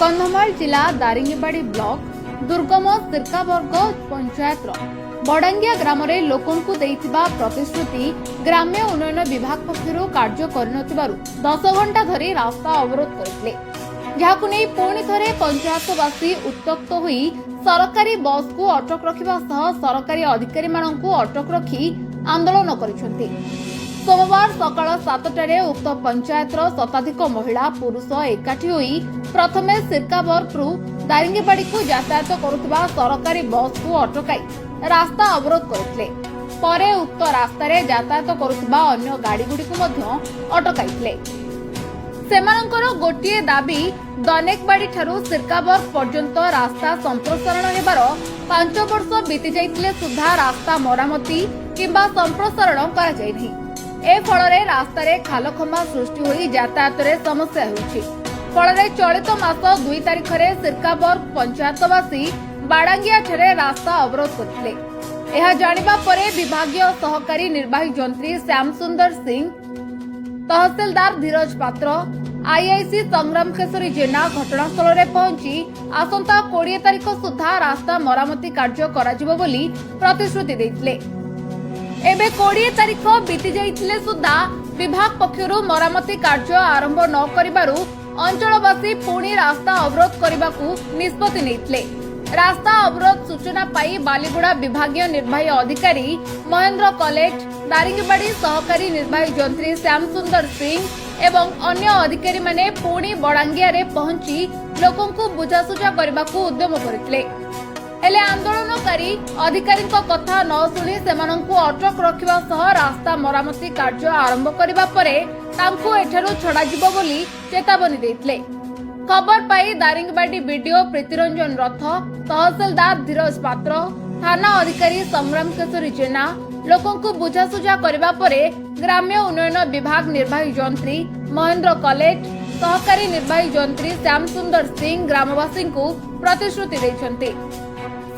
କନ୍ଧମାଳ ଜିଲ୍ଲା ଦାରିଙ୍ଗିବାଡ଼ି ବ୍ଲକ ଦୁର୍ଗମ ସିର୍କାବର୍ଗ ପଞ୍ଚାୟତର ବଡାଙ୍ଗିଆ ଗ୍ରାମରେ ଲୋକଙ୍କୁ ଦେଇଥିବା ପ୍ରତିଶ୍ରୁତି ଗ୍ରାମ୍ୟ ଉନ୍ନୟନ ବିଭାଗ ପକ୍ଷରୁ କାର୍ଯ୍ୟ କରିନଥିବାରୁ 10 ଘଣ୍ଟା ଧରି ରାସ୍ତା ଅବରୋଧ କରିଥିଲେ, ଯାହାକୁ ନେଇ ପୁଣି ଥରେ ପଞ୍ଚାୟତବାସୀ ଉତ୍ତ୍ୟକ୍ତ ହୋଇ ସରକାରୀ ବସ୍କୁ ଅଟକ ରଖିବା ସହ ସରକାରୀ ଅଧିକାରୀମାନଙ୍କୁ ଅଟକ ରଖି ଆନ୍ଦୋଳନ କରିଛନ୍ତି। ସୋମବାର ସକାଳ 7ଟାରେ ଉକ୍ତ ପଞ୍ଚାୟତର ଶତାଧିକ ମହିଳା, ପୁରୁଷ ଏକାଠି ହୋଇ ପ୍ରଥମେ ସିର୍କାବର୍ଗରୁ ଦାରିଙ୍ଗିବାଡ଼ିକୁ ଯାତାୟାତ କରୁଥିବା ସରକାରୀ ବସ୍କୁ ଅଟକାଇ ରାସ୍ତା ଅବରୋଧ କରିଥିଲେ। ପରେ ଉକ୍ତ ରାସ୍ତାରେ ଯାତାୟାତ କରୁଥିବା ଅନ୍ୟ ଗାଡ଼ିଗୁଡ଼ିକୁ ମଧ୍ୟ ଅଟକାଇଥିଲେ। ସେମାନଙ୍କର ଗୋଟିଏ ଦାବି, ଦନେକବାଡ଼ି ଠାରୁ ସିର୍କାବର୍ଗ ପର୍ଯ୍ୟନ୍ତ ରାସ୍ତା ସମ୍ପ୍ରସାରଣ ହେବାର 5 ବର୍ଷ ବିତି ଯାଇଥିଲେ ସୁଦ୍ଧା ରାସ୍ତା ମରାମତି କିମ୍ବା ସମ୍ପ୍ରସାରଣ କରାଯାଇନାହିଁ। ଏ ଫଳରେ ରାସ୍ତାରେ ଖାଲଖମା ସୃଷ୍ଟି ହୋଇ ଯାତାୟାତରେ ସମସ୍ୟା ହେଉଛି। ଫଳରେ ଚଳିତ ମାସ 2 ତାରିଖରେ ସିର୍କାବର୍ଗ ପଞ୍ଚାୟତବାସୀ ବାଡାଙ୍ଗିଆଠାରେ ରାସ୍ତା ଅବରୋଧ କରିଥିଲେ। ଏହା ଜାଣିବା ପରେ ବିଭାଗୀୟ ସହକାରୀ ନିର୍ବାହୀ ଯନ୍ତ୍ରୀ ଶ୍ୟାମସୁନ୍ଦର ସିଂ, ତହସିଲଦାର ଧୀରଜ ପାତ୍ର, ଆଇଆଇସି ସଂଗ୍ରାମ କେଶରୀ ଜେନା ଘଟଣାସ୍ଥଳରେ ପହଞ୍ଚି ଆସନ୍ତା 20 ତାରିଖ ସୁଦ୍ଧା ରାସ୍ତା ମରାମତି କାର୍ଯ୍ୟ କରାଯିବ ବୋଲି ପ୍ରତିଶ୍ରୁତି ଦେଇଥିଲେ। ଏବେ 20 ତାରିଖ ବିତି ଯାଇଥିଲେ ସୁଦ୍ଧା ବିଭାଗ ପକ୍ଷରୁ ମରାମତି କାର୍ଯ୍ୟ ଆରମ୍ଭ ନ କରିବାରୁ ଅଞ୍ଚଳବାସୀ ପୁଣି ରାସ୍ତା ଅବରୋଧ କରିବାକୁ ନିଷ୍ପତ୍ତି ନେଇଥିଲେ। ରାସ୍ତା ଅବରୋଧ ସୂଚନା ପାଇ ବାଲିଗୁଡ଼ା ବିଭାଗୀୟ ନିର୍ବାହୀ ଅଧିକାରୀ ମହେନ୍ଦ୍ର କଲେଟ, ଦାରିଙ୍ଗିବାଡ଼ି ସହକାରୀ ନିର୍ବାହୀ ଯନ୍ତ୍ରୀ ଶ୍ୟାମସୁନ୍ଦର ସିଂ ଏବଂ ଅନ୍ୟ ଅଧିକାରୀମାନେ ପୁଣି ବଡାଙ୍ଗିଆରେ ପହଞ୍ଚି ଲୋକଙ୍କୁ ବୁଝାସୁଝା କରିବାକୁ ଉଦ୍ୟମ କରିଥିଲେ। ହେଲେ ଆନ୍ଦୋଳନକାରୀ ଅଧିକାରୀଙ୍କ କଥା ନ ଶୁଣି ସେମାନଙ୍କୁ ଅଟକ ରଖିବା ସହ ରାସ୍ତା ମରାମତି କାର୍ଯ୍ୟ ଆରମ୍ଭ କରିବା ପରେ ତାଙ୍କୁ ଏଠାରୁ ଛଡ଼ାଯିବ ବୋଲି ଚେତାବନୀ ଦେଇଥିଲେ। ଖବର ପାଇ ଦାରିଙ୍ଗବାଡ଼ି ବିଡିଓ ପ୍ରୀତିରଞ୍ଜନ ରଥ, ତହସିଲଦାର ଧୀରଜ ପାତ୍ର, ଥାନା ଅଧିକାରୀ ସଂଗ୍ରାମ କେଶରୀ ଜେନା ଲୋକଙ୍କୁ ବୁଝାସୁଝା କରିବା ପରେ ଗ୍ରାମ୍ୟ ଉନ୍ନୟନ ବିଭାଗ ନିର୍ବାହୀ ଯନ୍ତ୍ରୀ ମହେନ୍ଦ୍ର କଲେଟ, ସହକାରୀ ନିର୍ବାହୀ ଯନ୍ତ୍ରୀ ଶ୍ୟାମସୁନ୍ଦର ସିଂ ଗ୍ରାମବାସୀଙ୍କୁ ପ୍ରତିଶ୍ରୁତି ଦେଇଛନ୍ତି।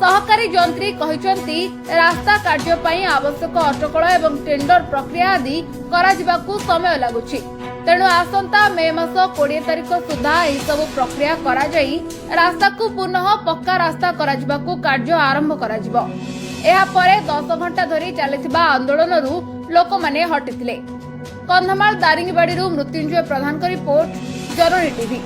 ସହକାରୀ ଯନ୍ତ୍ରୀ କହିଛନ୍ତି, ରାସ୍ତା କାର୍ଯ୍ୟ ପାଇଁ ଆବଶ୍ୟକ ଅଟକଳ ଏବଂ ଟେଣ୍ଡର ପ୍ରକ୍ରିୟା ଆଦି କରାଯିବାକୁ ସମୟ ଲାଗୁଛି। ତେଣୁ ଆସନ୍ତା ମେ ମାସ 20 ତାରିଖ ସୁଦ୍ଧା ଏହିସବୁ ପ୍ରକ୍ରିୟା କରାଯାଇ ରାସ୍ତାକୁ ପୁନଃ ପକ୍କା ରାସ୍ତା କରାଯିବାକୁ କାର୍ଯ୍ୟ ଆରମ୍ଭ କରାଯିବ। ଏହାପରେ 10 ଘଣ୍ଟା ଧରି ଚାଲିଥିବା ଆନ୍ଦୋଳନରୁ ଲୋକମାନେ ହଟିଥିଲେ। କନ୍ଧମାଳ ଦାରିଙ୍ଗିବାଡ଼ିରୁ ମୃତ୍ୟୁଞ୍ଜୟ ପ୍ରଧାନଙ୍କ ରିପୋର୍ଟ, ଜନନୀ ଟିଭି।